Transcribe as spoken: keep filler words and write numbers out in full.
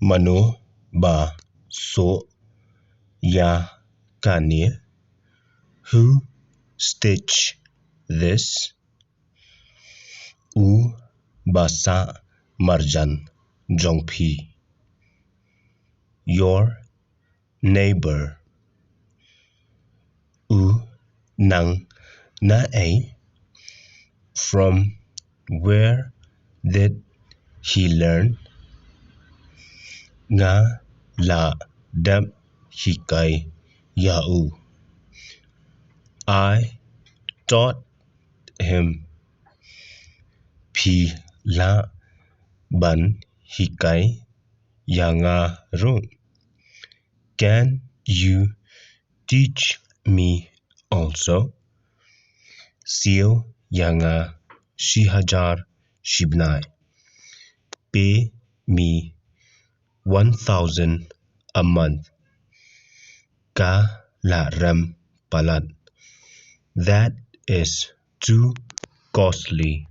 Mano ba soh ïa kane? Who stitched this? U ba sah marjan jong phi. Your neighbor. U nang na ei? From where did he learn? Nga la dep hikai ïa u. I taught him. Phi lah ban hikai ïa nga ruh? Can you teach me also? Siew ïa nga shi hajar shi bnai. Pay me one thousand a month. Ka la rem palat. That is too costly.